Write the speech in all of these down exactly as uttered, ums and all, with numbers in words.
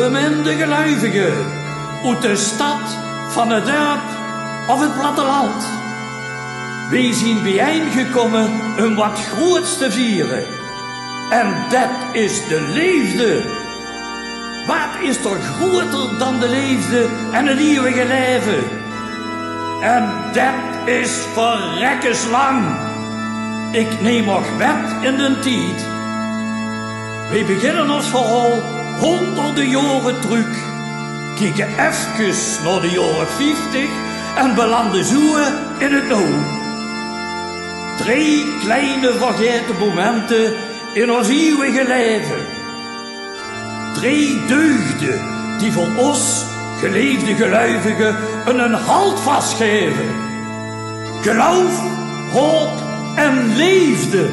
Beminde geluivige, oet de stad, van 't dörp of 't platteland. Weej zien biejein gekómme um wat groeats te viere. En det is de leefde. Waat is d'r groeater dan de leefde en 't ieuwige laeve? En det is verrekkes lang. Ik neem óg mit in d'n tied. Weej beginne ós verhaol hónderde jaore trök, kieke efkes nao de jaore vieftig en belande zoe in 't noe. Drie kleine vergaete momente in ós ieuwige laeve. Drie deugde die veur ós, geleefde geluivige, ein, ein haldvas gaeve. Geluif, haop en leefde.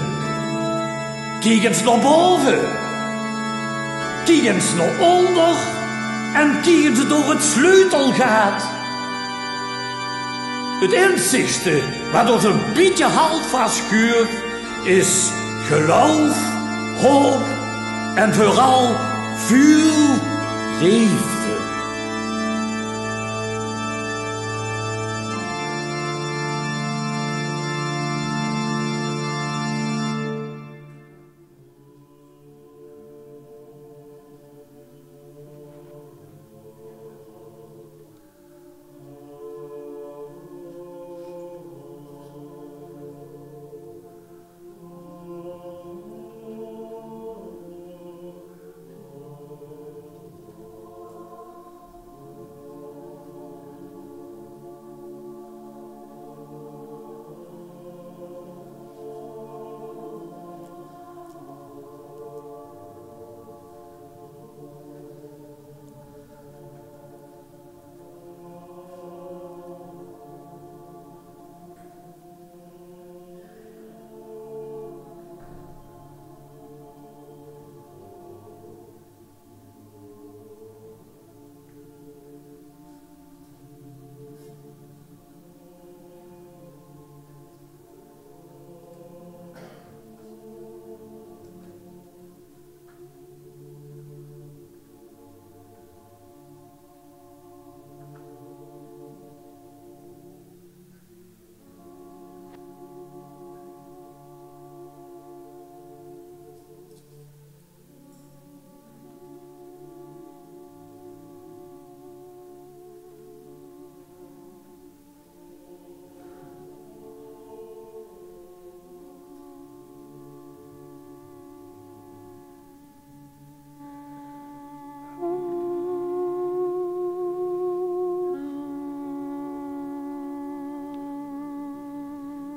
Kiek ins nao bove. Kiek ins nao ónder. En kiek ins door 't sleutelgaat. 't Inzigste wat ós ein bietje haldvas guuef, is geluif, haop en veural väöl leefde.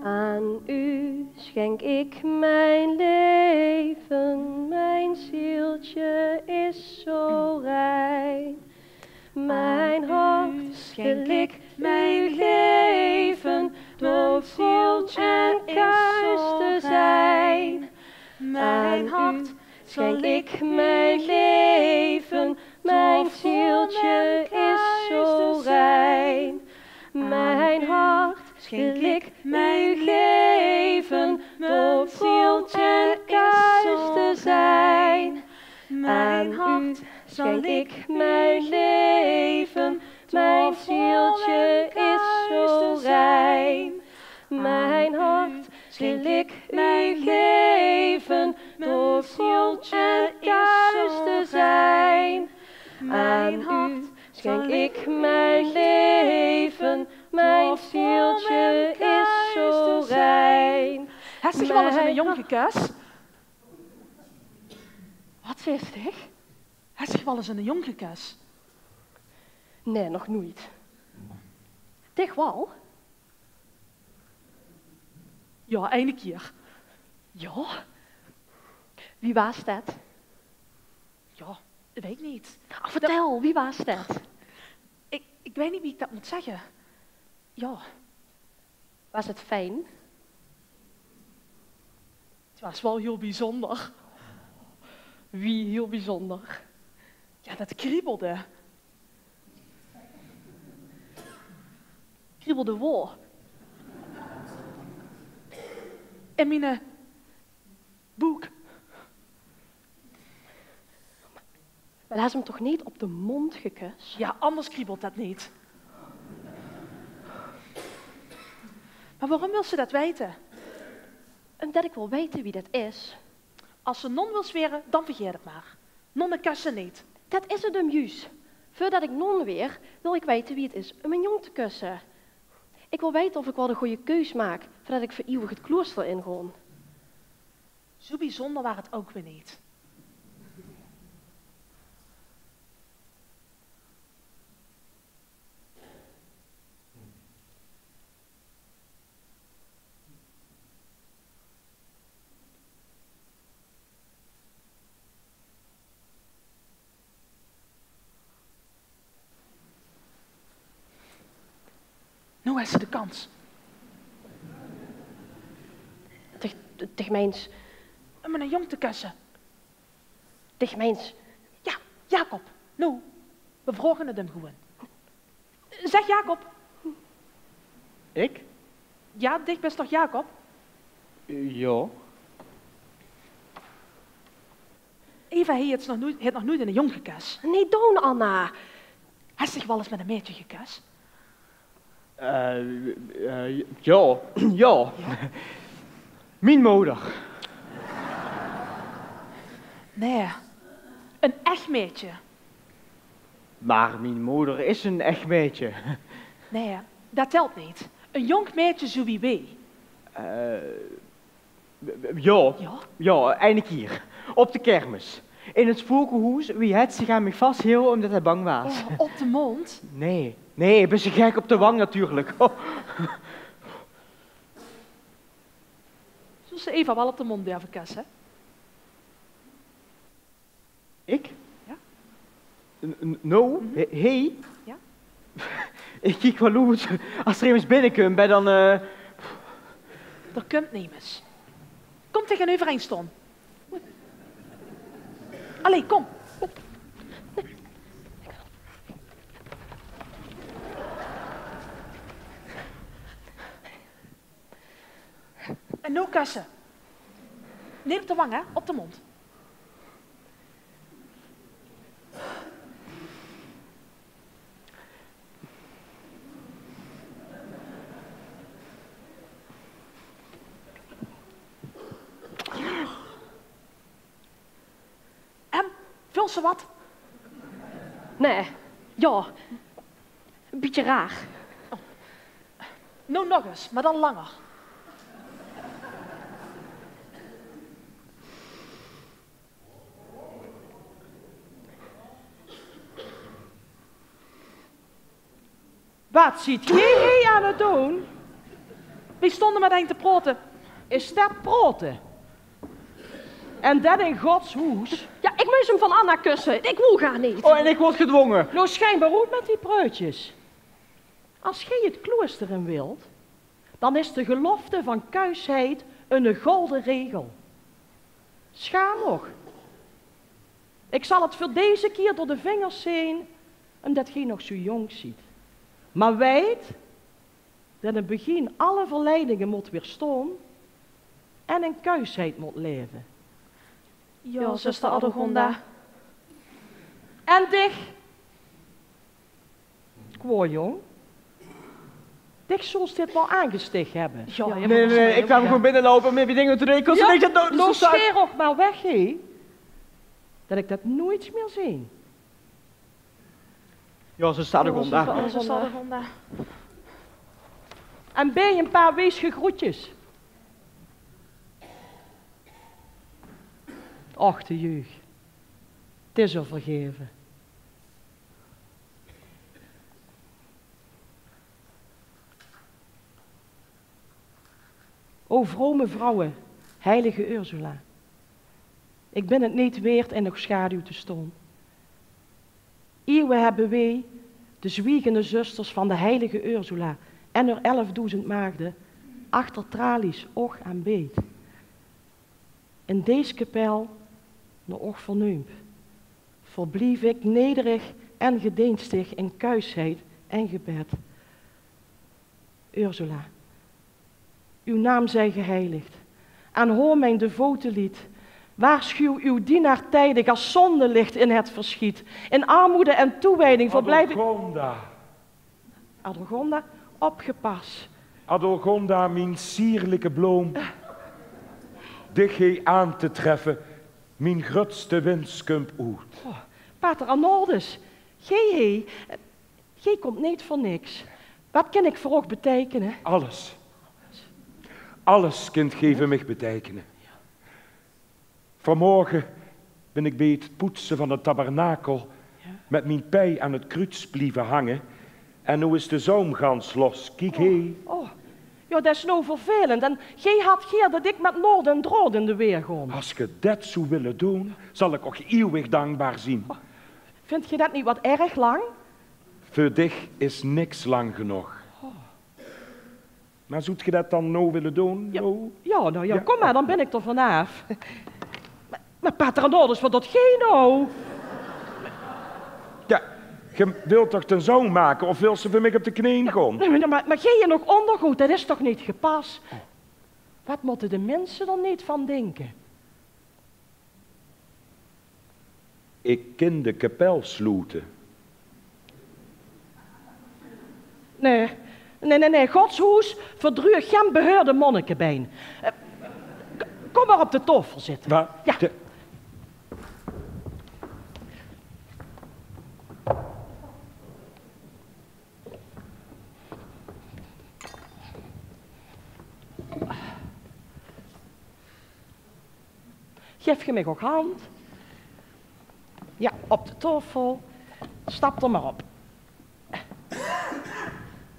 Aan u schenk ik mijn leven, mijn zieltje is zo rein. Mijn hart wil ik mijn geven, door God en kuis te zijn. Mijn hart schenk ik mijn leven, mijn zieltje is zo rein. Mijn hart schenk ik mijn leven, door God en kuis te zijn. Mijn hart schenk ik mijn leven, mijn zieltje is zo rein. Mijn hart schenk ik mijn leven, door God en kuis te zijn. Mijn hart schenk ik mijn leven, mijn zieltje is zo rein. Hes dich waal ins eine jóng gekus? Wat zaes dich? Hes dich waal ins eine jóng gekus? Nae, nog noeit. Dich waal? Jao, eine kier. Jao? Wie waas det? Jao, weit ik neet. Ach, vertèl, wie waas det? Ik, ik weit neet wie ik det mót zègke. Jao. Waas 't fijn? 't Waas waal hiel biezónder. Wie hiel biezónder? Jao, det kriebelde. Kriebelde wo? In miene, eh, boek. Mer doe höbs 'm toch neet op de móndj gekus? Jao, anders kriebelt det neet. Mer waorom wils se det weite? Ómdet ik wil weite wie det is. As se non wils waere, dan vergaet 't mer. Nonne kusse neet. Det is 't 'm juus. Veurdet ik non waer, wil ik weite wie 't is um 'ne jóng te kusse. Ik wil weite of ik waal de gooje keus maak, veurdet ik veur iewig 't kloester ingaon. Zoe biezónder waas 't ouch weer neet. Noe is 't de kans. Dich, dich meins... Um 'ne jóng te kusse. Dich meins... Jao, Jacob. Noe, we vraoge 't 'm gewoen. Zeg Jacob. Ik? Jao, dich bis toch Jacob? Eh, jao. Eva haet nog noeit, haet nog noeit 'ne jóng gekus. Neet doon, Anna. Hes dich waal ins mit e maedje gekus? Eh, eh, jao, jao. Jao? Mien moder. Nae, 'n ech maedje. Mer mien moder is 'n ech maedje. Nae, det telt neet. E jónk maedje zoe wie weej. Eh, jao. Jao? Jao, eine kier. Op de kermis. In 't spokehoes, wie het zich aan mich vasheel ómdet hae bang waas. Oh, op de móndj? Nae. Nae, bis se gek, op de wang natuurlik. Zóws se Eva waal op de móndj durve kusse? Ik? Jao? N-, n-, no? Mhm. He-, hey? Jao? Ik kiek waal oet. As d'r emes binnekump, hè, dan, eh... D'r kump nemes. Kom taengeneuver ein staon. Allee, kom. En noe kusse. Neet op de wang, hè? Op de móndj. En, veuls se waat? Nae. Jao. E bietje raar. Oh. Noe nog ins, mer dan langer. Waat zeet geej hie aan 't doon? Weej stónge mit ein te praote. Is det praote? En det in Gods hoes? Jao, ik mós 'm van Anna kusse. Ik wól gaar neet. Oh, en ik word gedwónge. Noe, sjijnbaar oet mit die pruutjes. As geej 't kloester in wilt, dan is de gelofte van kuisheid 'ne golde regel. Sjaam uch. Ik zal 't veur deze kier door de vingers zeen, ómdet geej nog zoe jónk zeet. Mer weit det in 't begin alle verleidinge mót weerstaon en in kuisheid mót laeve. Jao, zuster Adelgonda. En dich, kwaojóng. Dich zóls dit waal aangestich höbbe. Jao, nae, nae, nae, ik kwaam gewoen binneloupe mit mien dinger te doon. Ik kós... Jao, noe sjeer uch mer weg, hè. Det ik det noeits mier zeen. Jao, zuster Adelgonda. Jao, zuster Adelgonda. En beej e paar weesje groetjes. Och, de jeug. 't Is uch vergaeve. O vrome vrouwe, heilige Ursula, ik bin 't neet weerd in eur schaduw te staon. Ieuwe hebbe weej, de zwiegende zusters van de heilige Ursula en eur elfdoezend maagde, achter tralies uch aanbeed. In dees kapel, nao uch verneump, verblief ik nederig en gedienstig in kuisheid en gebed. Ursula, uw naam zij geheiligd. Aanhoor mijn devote lied, Waarschuw uw dienaar tijdig als zonnelicht in het verschiet. In armoede en toewijding verblijf ik. Adelgonda. Adelgonda, opgepas. Adelgonda, mien sierlijke bloom. Dich hie aan te treffe, mien grutste wins kump oet. Oh, pater Arnoldus, gee hie, eh, gee komt neet veur niks. Wat kin ik veur och beteikene? Alles. Alles kint gee veur mich beteikene. Vanmorge bin ik bie het poetse van de tabernakel met mien pij aan het kruuts blieve hange en noe is de zoum gans los. Kiek hie. Oh, ja, det is noe vervelend. En gee had geer det ik met Noord en Drood in de weer góng. As ge det zoe wille doon, zal ik och ieuwig dankbaar zien. Oh, vindt ge det neet wat erg lang? Veur dich is niks lang genóg. Oh. Maar zoet ge det dan noe wille doon? Ja, noe? Ja, nou ja, kom maar, dan bin ik d'r vanaaf. Maar, maar pater Arnoldus, wat doot gee noe? Ja, ge wilt toch de zoum make of wilt ze veur mich op de kneeën góng? Nee, maar, maar, maar gee in nog ondergood, det is toch neet gepas? Wat motte de minse d'r neet van dinke? Ik kin de kapel sloete. Nee, nee, nee, nee. Gods hoes verdruugt gen beheurde monnikebien. Eh, k-, kom maar op de tofel zitte. Wa-, ja. De- Gef ge mich och hand? Ja, op de tofel. Stap d'r maar op.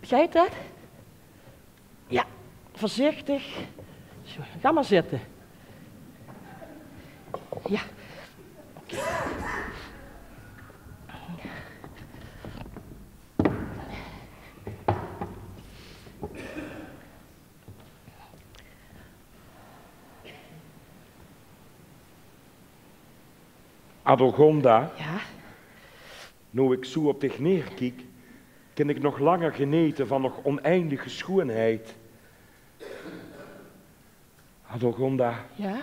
Geit det? Ja, veurzichtig. Zo, ga maar zitte. Ja. Adelgonda. Ja? Noe ik zoe op dich neerkiek, kin ik nog langer genete van nog oneindige schoenheid. Adelgonda. Ja?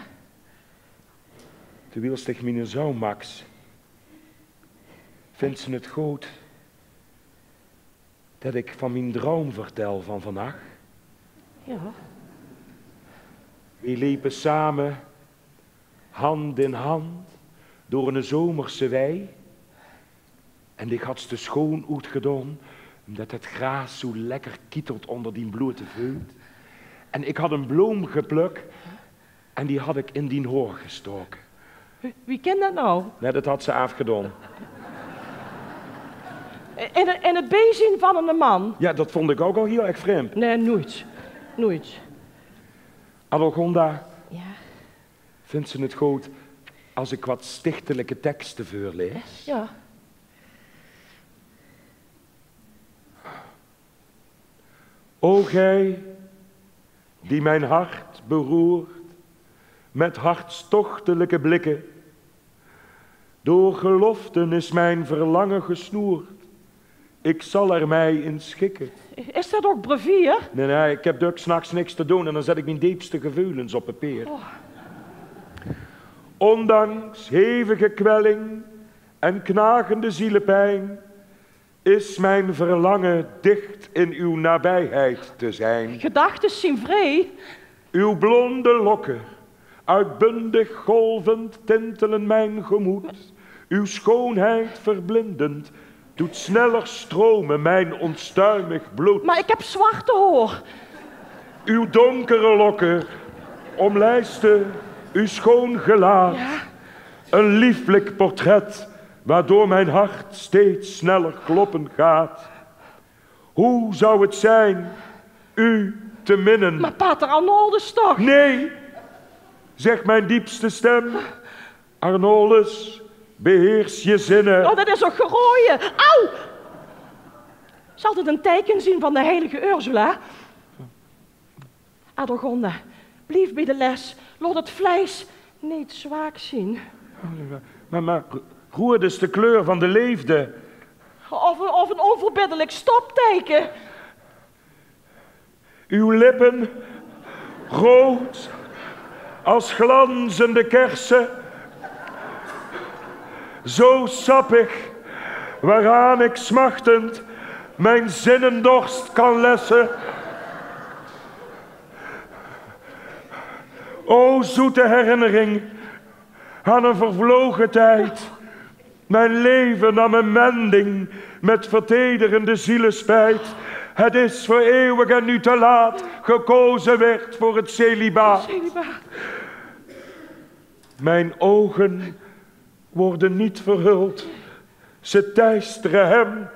Terwiels dich miene zoum maks, vindt ze het good det ik van mien droum vertel van vannach? Ja. Weej lepe same, hand in hand, door 'ne zomerse wei. En dich hads de schoon oetgedaon, omdat het graas zoe lekker kietelt onder dien blote veut. En ik had 'n bloom gepluk en die had ik in dien haor gestaoke. Wie, wie kin det noe? Nee, det had ze aafgedaon. In, in het biezien van 'ne man? Ja, det vond ik ok al hiel erg vreemd. Nee, noeit. Noeit. Adelgonda, ja? Vindt ze het good as ik wat stichtelijke tekste veurlees? Ja. O gij, die mijn hart beroert met hartstochtelijke blikken, door geloften is mijn verlangen gesnoerd. Ik zal er mij in schikken. Is det ok brevier? Nee, nee, ik heb dök 's nachs niks te doon en dan zet ik mien deepste geveulens op papeer. Oh. Ondanks hevige kwelling en knagende zielepijn is mijn verlangen dicht in uw nabijheid te zijn. Gedachten zien vrij. Uw blonde lokken, uitbundig golvend, tintelen mijn gemoed. Uw schoonheid verblindend, doet sneller stromen mijn onstuimig bloed. Maar ik heb zwarte hoor. Uw donkere lokken omlijsten uw schoon gelaat. Ja. Een lieflijk portret waardoor mijn hart steeds sneller kloppen gaat. Hoe zou het zijn u te minnen? Maar pater Arnoldus toch? Nee, zegt mijn diepste stem. Arnoldus, beheers je zinnen. Oh, det is och gerooie. Au! Zal dit een teken zien van de heilige Ursula? Adelgonda, blief bie de les. Laot het vleis neet zwaak zien. Maar, maar roed is de kleur van de leefde. Of, of een onverbiddelijk stopteken. Uw lippen, rood Als glanzende kersen, zo sappig, waaraan ik smachtend mijn zinnendorst kan lessen. O zoete herinnering aan een vervlogen tijd. Mijn leven nam een wending met vertederende zielespijt. Het is voor eeuwig en nu te laat, gekozen werd voor het celibaat. Mijn ogen worden niet verhuld. Ze teisteren hem,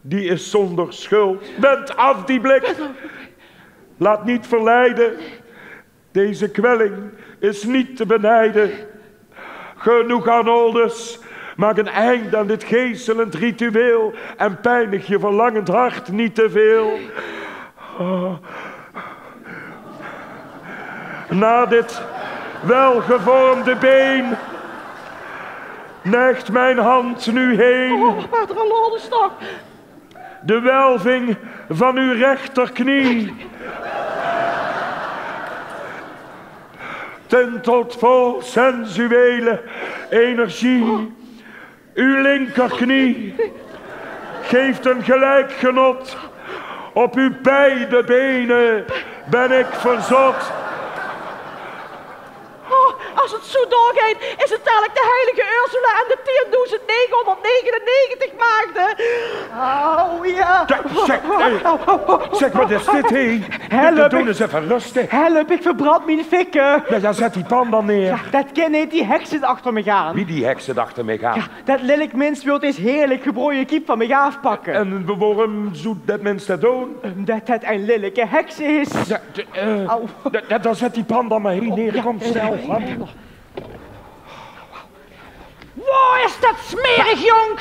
die is zonder schuld. Wend af die blik. Laat niet verleiden. Deze kwelling is niet te benijden. Genoeg, Arnoldus. Maak een eind aan dit geeselend ritueel en pijnig je verlangend hart niet te veel. Oh. Na dit welgevormde been neigt mijn hand nu heen. Oh, pater Arnoldus toch. De welving van uw rechterknie tintelt vol sensuele energie. Uw linkerknie geeft een gelijk genot. Op uw beide benen ben ik verzot. Oh, als het zo doorgeit, is het dadelijk de heilige Ursula en de tiendoezend negenhonderdnegenennegentig maagden. Oh, ja. Ja, zeg, eh, zeg, wat is dit, hé? Help, doe ik, eens even rustig. Help, ik verbrand mijn fikken. Ja, ja, zet die pan dan neer. Ja, dat kan niet, die heks zit achter me aan. Wie, die heks zit achter me aan? Ja, dat lelijk mens wilt eens heerlijk gebroeie kiep van me afpakken. En waarom zou dat mens dat doen? Omdat het een lelijke heks is. Ja, de, eh, au. Da-, da-, dan zet die pan dan maar hier neer. Ja, kom, eh, snel. Wo is dat smerig jonk?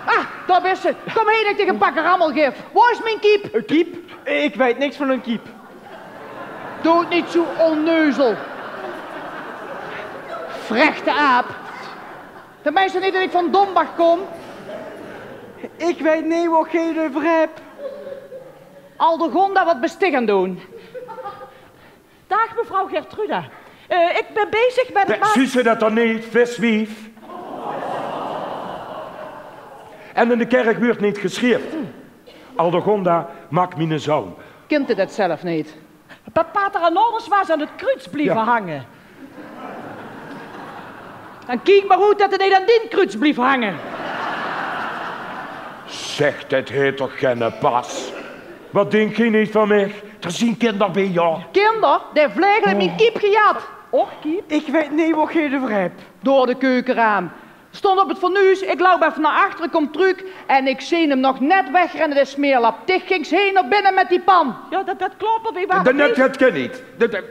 Ah, daar is ze. Kom heen, ik dich een pak rammel gif. Wo is mijn kiep? Een kiep? Ik weet niks van een kiep. Doe niet zo onneuzel. Frechte aap. De mensen niet dat ik van Dombach kom. Ik weet niet wat geen de vrep. Aldegonda, wat bist dich aan doen? Daag, mevrouw Gertruda. Eh, ik ben bezig met het maken. Zuus se dat dan niet, viswief? En in de kerk wordt niet geschreven. Aldegonda, maak miene zoon. Kint het zelf niet? Pa-, pater Arnoldus was aan het kruuts blieven hangen. Dan kiek maar goed dat het niet aan dien kruuts blieft hangen. Zeg, dit heet toch geen pas? Wat dink je niet van mich? Er zien kinder bij, joh. Kinder? De vlegel heeft mijn kiep gejat. Och, kiep. Ik weet niet wat je ervoor hebt. Door de keukenraam. Stond op het fornuis, ik loup even naar achteren, kom truc en ik zeen hem nog net wegrennen, de smeerlap. Dich gings heen naar binnen met die pan. Ja, dat, dat klopt, want ik was... Dat, dat, dat kan niet. Dat, dat,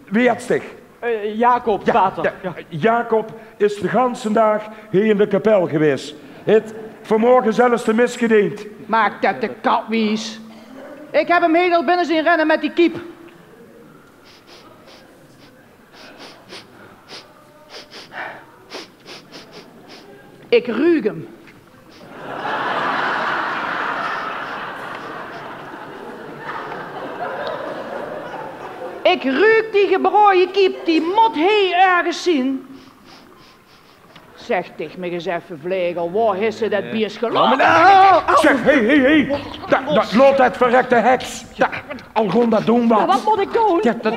wie heet dich? Eh, Jacob, ja, pater. Ja, ja. Jacob is de ganse daag hier in de kapel geweest. Heet vanmorgen zelfs de mis gedeend. Maak dat de kat wies. Ik heb hem heel al binnen zien rennen met die kiep. Ik ruuk hem. Ik ruuk die gebroeie kiep, die mot hie ergens zien. Zeg, dich mich eens effe, vlegel, wo is ze dat bies gelopen? Zeg, hé, hé, hé. Dat, dat, laot dat verrekte heks. Dat, Algonda, doon wat. Ja, wat moet ik doen? Ja, dat,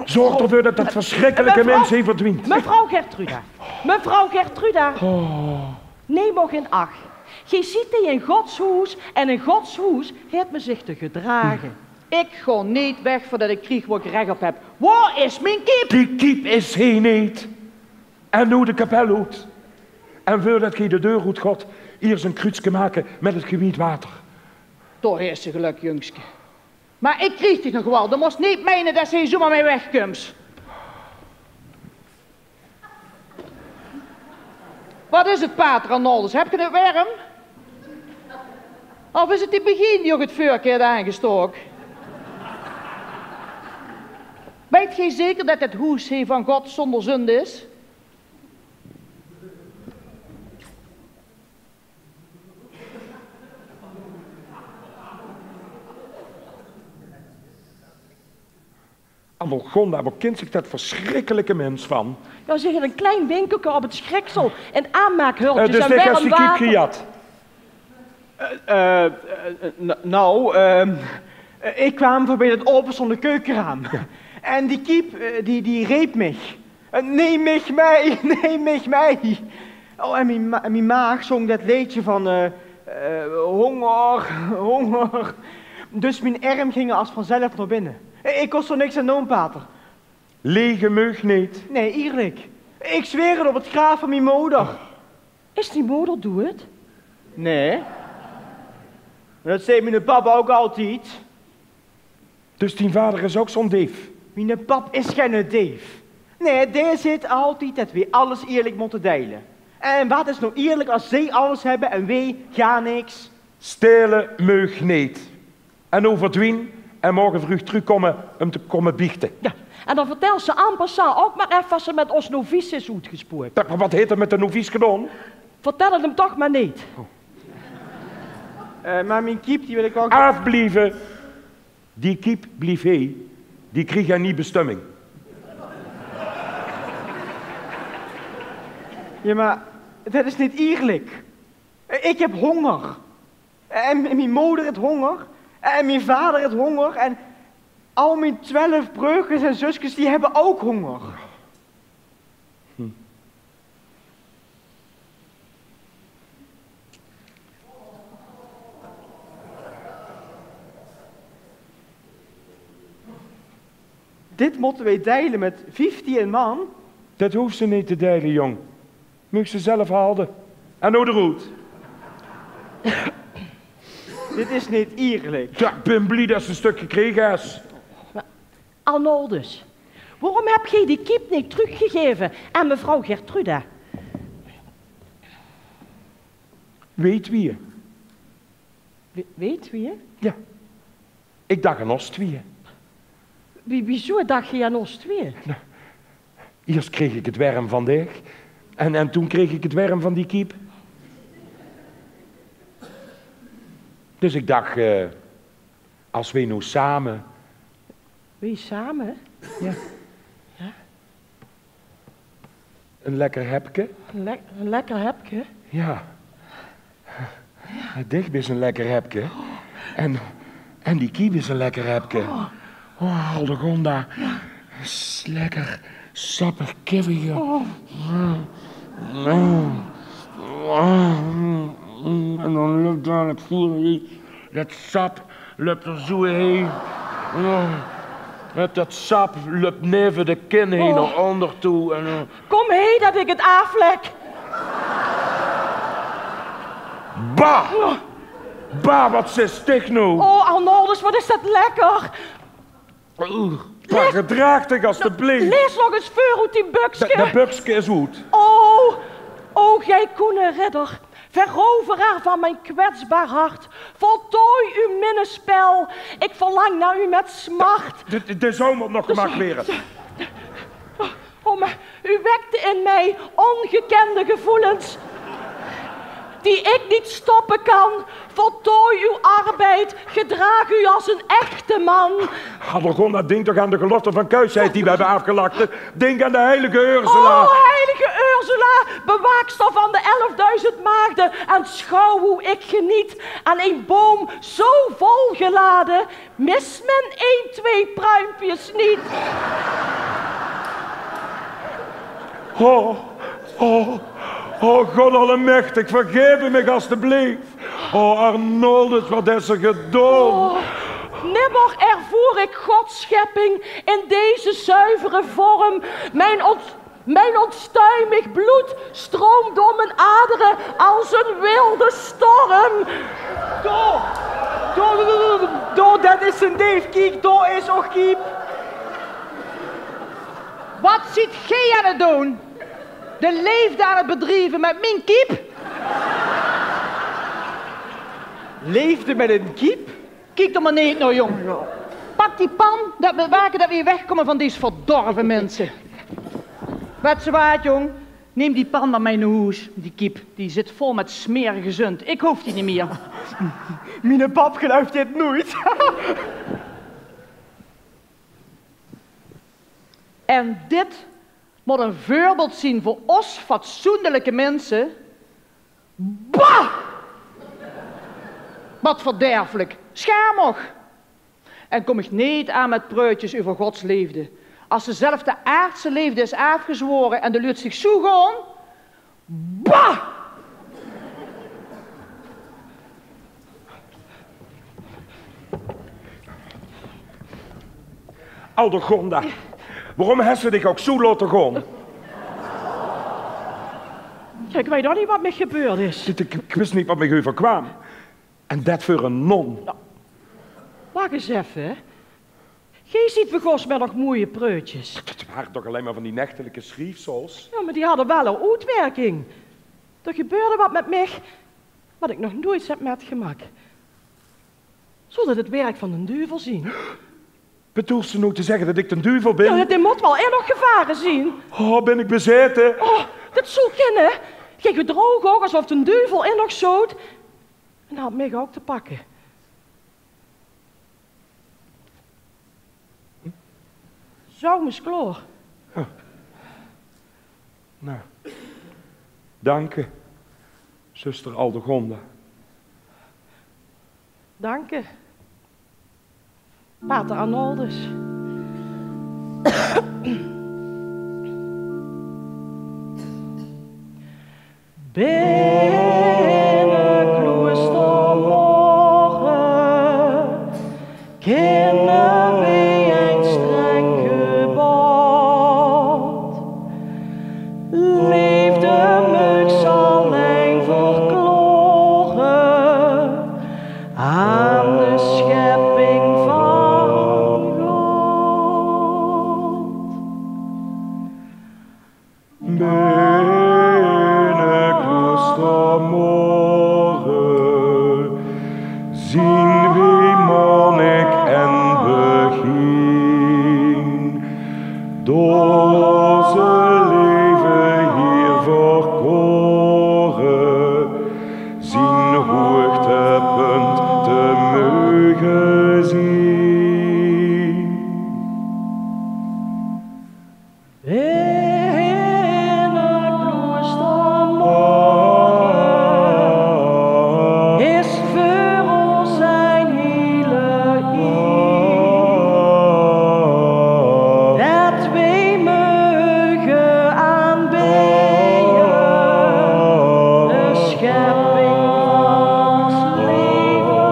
zorg ervoor dat dat verschrikkelijke mens hier verdwijnt. Mevrouw Gertruda. Mevrouw Gertruda. Oh. Neem uch in acht. Gij zit hie in Gods hoes en in Gods hoes heet me zich te gedragen. Ik gaon niet weg voordat ik krieg wo ik rech op heb. Wo is mijn kiep? Die kiep is hie niet. En noe de kapel oet. En veurdat ge de deur oet gaot, iers een kruutske make met het gewied water. Toch is ze geluk, jungske. Maar ik krieg dich nog wel. De mos niet meinen dat ze hie zomaar mee wegkums. Wat is het, pater Arnoldus? Heb ge het werm? Of is het die begin die uch het veurke heet aangestook? Weet ge zeker dat het hoes hie van God zonder zunde is? Adelgonda, wo kint zich det versjrikkelike mins van? Jao, ze haet ein klein winkelke op 't Schriksel en aanmaakhultjes en werm water. Eh, dus dich hes die kiep gejat? Eh, eh, eh, n-, nou, ehm, eh, ik kwaam voorbij dat openstaande keukenraam. Ja. En die kiep, eh, die, die reep mich. Eh, neem mich mee, neem mich mee. Oh, en mien ma-, en mien maag zong dat leedje van, eh, eh, honger, honger. Dus mien erm ging als vanzelf naar binnen. Eh, ik kos d'r niks aan doen, pater. Lege meug neet. Nee, eerlijk. Ik zweer het op het graaf van mien moder. Is die moder doed? Nee. Dat zei mien pap ook altijd. Dus dien vader is ook zo'n deef? Mien pap is geine deef. Nee, dae zit altijd dat we alles eerlijk moeten delen. En wat is nou eerlijk als zij alles hebben en wij gaan niks? Stele meug neet. En noe verdwien en morge vreug trökkómme um te kómme biechte. Jao, en dan vertèls se en passant ouch mer effe wat se mit ós novice hes oetgespook. Jao, mer wat haet 'r mit de novice gedaon? Vertèl 't 'm toch mer neet. Eh, mer mien kiep, die wil ik wel... Aafblieve! Die kiep blief hie, die krieg 'n nie bestömming. Jao, mer det is neet ierlik. Ik heb honger. En mien moder het honger. En mien vader het honger. En al mien twelf breurkes en zuskes, die hebbe ouch honger. Dit mótte weej deile mit vieftien man. Det hoofs se neet te deile, jóng. Meugs se zelf halde. En noe d'roet. Dit is neet ierlik. Jao, ik bin blie det se 'n stök gekrege hes. Arnoldus, waorom heb geej die kiep neet trökgegeve aan mevrouw Gertruda? Weej twieë. Weej, weej twieë? Jao. Ik dach aan ós twieë. Wie, wiezoe dach geej aan ós twieë? Noe, iers kreeg ik 't werm van dich. En, en toen kreeg ik 't werm van die kiep. Dus ik dach, eh, as weej noe same... Weej same? Jao. Jao. Ein lekker hepke? Ein le-, ein lekker hepke? Jao. Dich bis ein lekker hepke. En, en die kiep is ein lekker hepke. Oh, Aldegonda. Is lekker sappig kippeke. Oh. En dan löp dao 't vuur, det sap löp d'r zoe heen. Oh, det, det sap löp neve de kin heen nao ónder toe. En, eh, kom hie det ik 't aaflek. Bah! Bah, wat zis dich noe? Oh, Arnoldus, wat is det lekker. Oeh, bah, gedraag dich asteblief. Lees nog ens veur oet dien bökske. Det, det bökske is oet. O, o, gij koene ridder, veroveraar van mijn kwetsbaar hart, voltooi uw minnespel. Ik verlang naar u met smart. De, de, de zomer nog gemaakt weer. O, maar u wekte in mij ongekende gevoelens die ik niet stoppen kan. Voltooi uw arbeid, gedraag u als een echte man. Aldegonda, dink toch aan de gelofte van kuisheid die we hebben afgelegd. Dink aan de heilige Ursula. O, heilige Ursula, bewaakster van de elfduizend maagden, aanschouw hoe ik geniet aan een boom zo volgeladen. Mis men één, twee pruimpjes niet? O, o, o, God allemechtig, vergaef mich asteblief. O, Arnoldus, wat is er gedaon? O, nimmer ervoer ik Gods schepping in deze zuivere vorm. Mijn ont- Mijn onstuimig bloed stroomt door mijn aderen als een wilde storm. Dao, dao, dao, dao, dao, det is ein deef, kiek, dao is ós kiep. Wat ziet geej aan 't doon? De leefde aan 't bedrieve mit mien kiep? Leefde mit ein kiep? Kiek d'r mer neet nao, jóng. Pak die pan, det we wake det we wegkómme van dees verdorve minse. Wèts se waat, jóng? Neem die pan mer mei nao hoes. Die kiep, die zit vol mit smerige zund. Ik hoof die neet mier. Miene pap geluif dit noeit. En dit mót ein veurbeeld zien veur ós fatsoenlike minse. Bah! Wat verderfelik. Sjaam uch. En kóm mich neet aan mit preutjes euver Gods leefde. As ze zelf de aardse leefde is aafgezwore en de luut zich zoe gaon. Bah! Aldegonda, waorom hes se dich ouch zoe laote gaon? Jao, ik weit ouch neet wat mich gebeurd is. Ik, ik, ik wis neet wat mich euverkwaam. En det veur ein non. Nou, wach ens effe. Geej zeet begós mit nog moeie preutjes. Det ware toch allein mer van die nechtelike sjriefsels? Jao, mer die hadde waal ein oetwerking. D'r gebeurde wat mit mich, wat ik nog noeits heb mitgemaak. Zól det het werk van den duvel zien? Bedoels se noe te zegge det ik den duvel bin? Jao, det mót waal in nog gevare zien. Oh, bin ik bezaete? Oh, det zól kinne. Geej gedroog uch ouch esof den duvel in nog zoot. En haaj mich ouch te pakke. Zoe, is klaor. Huh. Nou, danke, zuster Aldegonda. Danke, pater Arnoldus. Binne Kloostermore kinne wej ein streng gebod. Leefde meugs allein verklaore aan de schepping van God. Binne Kloostermore zien wej monnik en begien, door ze leve hier verkore, zien hoogtepunt te meuge zien. Binne Kloostermore is veur ós ein hiele ier det wej meuge aanbeje de schepping van ós leve.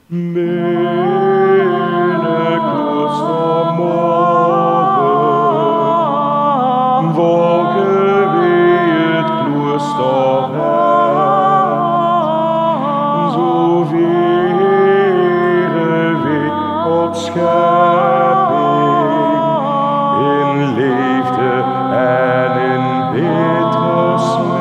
Binne Kloostermore volge wej het kloosterraadsbesjleit. Zoe viere wej Gods schepping in leefde en in bittere smart.